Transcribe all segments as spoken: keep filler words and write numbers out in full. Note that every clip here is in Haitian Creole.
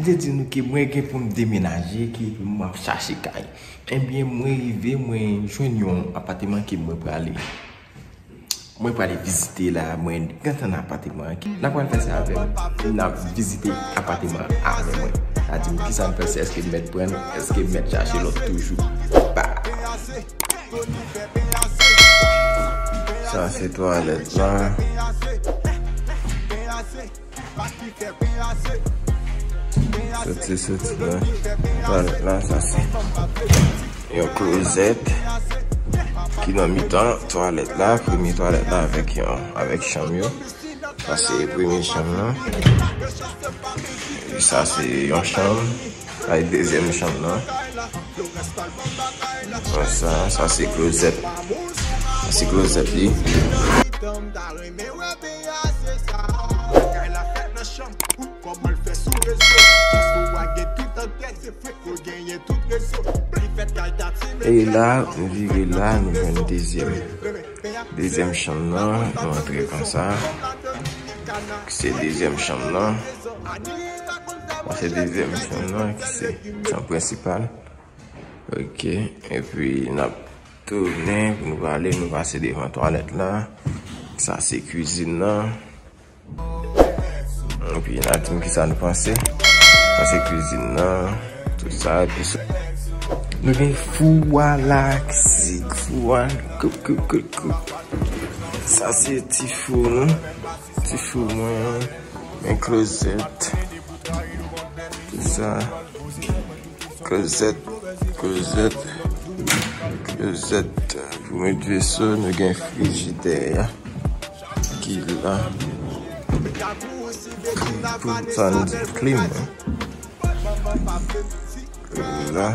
Te di nou ke mwen gen pou m demenaje, ke m ap chache kay. Ebyen, mwen rive, mwen jwenn yon apateman ke mwen prale. Mwen prale vizite la, mwen gentan nan apateman an. N ap pral fè sa avè m. N ap vizite apateman an avè mwen. Sa di m kisa n fè, èske m mèt pran l, èske m mèt chache lòt toujou. Ba. Sa se twalèt la. Soti, soti la. Twalèt la, sa se yon klozèt ki nan mitan twalèt la, premye twalèt la avèk yon, avèk chanm yo. Sa se premye chanm nan. E sa se yon chanm. Sa se dezyèm chanm nan. Sa, sa se klozèt. Sa se klozèt li. E la, nou vire la, nou jwenn dezyèm. Dezyèm chanm nan, nou antre konsa. Se dezyèm chanm nan. Se dezyèm chanm nan ki se chanm prensipal. Ok, epi n ap tounen pou nou prale, nou pase devan twalèt la. Sa se kwizin nan. Epi n a di m kisa nou panse. Sa se kwizin nan, tout sa, epi sa. Nou gen fou a la, ki se fou a, koup, koup, koup, koup. Sa se ti fou nou, ti fou mwen, men klozèt, tout sa. Klozèt, klozèt, klozèt. Pou met veso, nou gen frijidè a ki la. Pou sa n di klim. La.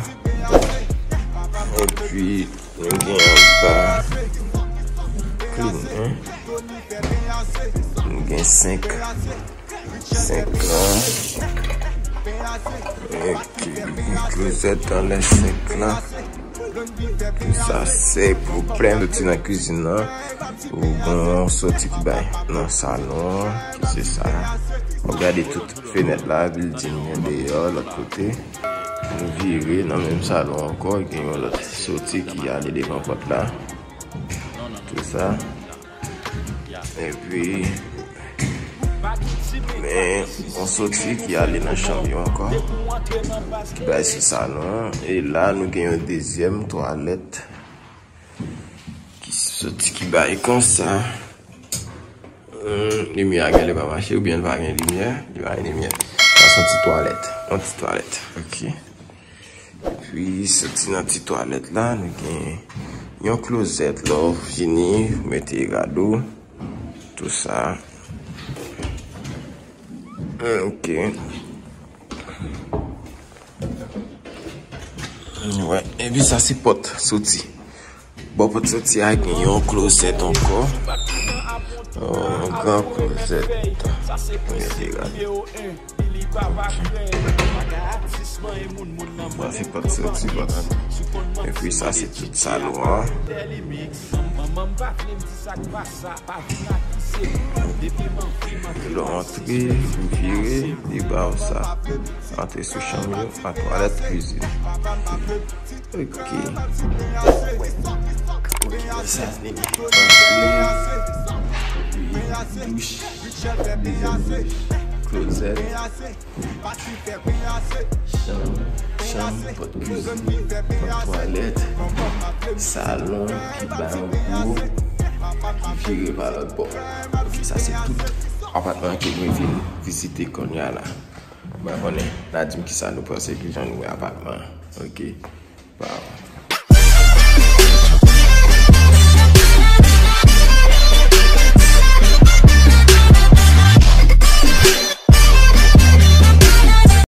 Epi, nou gen anba klim, en. Nou gen senk. Senk lan. Epi, klozèt anlè senk lan. Sa se pwoblèm. Soti nan kwizin nan. Ou gen yon soti ki bay nan salon an, ki se sa. W ap gade tout fenèt la, bilding nan deyò, lòt kote. Nou vire nan menm salon ankò, gen yon lòt soti ki ale devan pòt la. Tout sa. Epi, men, yon soti ki ale nan chanm yo ankò. Ki bay sou salon an. E la, nou gen yon dezyèm twalèt ki soti ki bay konsa. Hmm, limyè a genlè pa mache oubyen l pa gen limyè. Li pa gen limyè. Sa se yon ti twalèt. Yon ti twalèt. Ok. Epi, soti nan ti twalèt la, nou gen yon klozèt la, w fini, w mete rad ou, tout sa. Ok. Wè, epi sa se pòt soti. Bò pòt soti a gen yon klozèt ankò. Yon gran klozèt. Mete rad. Sa se pòt soti, pòt antre. Epi sa se tout salon an. Lè w antre, ou vire, li ba w sa. Antre sou chanm yo, a twalèt, kwizin. Ok. Ok, sa se antre, douch, dezyèm douch, klozèt, chanm, chanm, pòt kwizin, pòt twalèt, salon ki ba yon gwo, ki vire pa lòt bò. Ok, sa se tout apatman ke mwen vin vizite kounye a la. Mwen konnen, n a di m kisa nou panse, kijan nou wè apatman an. Ok. Waw.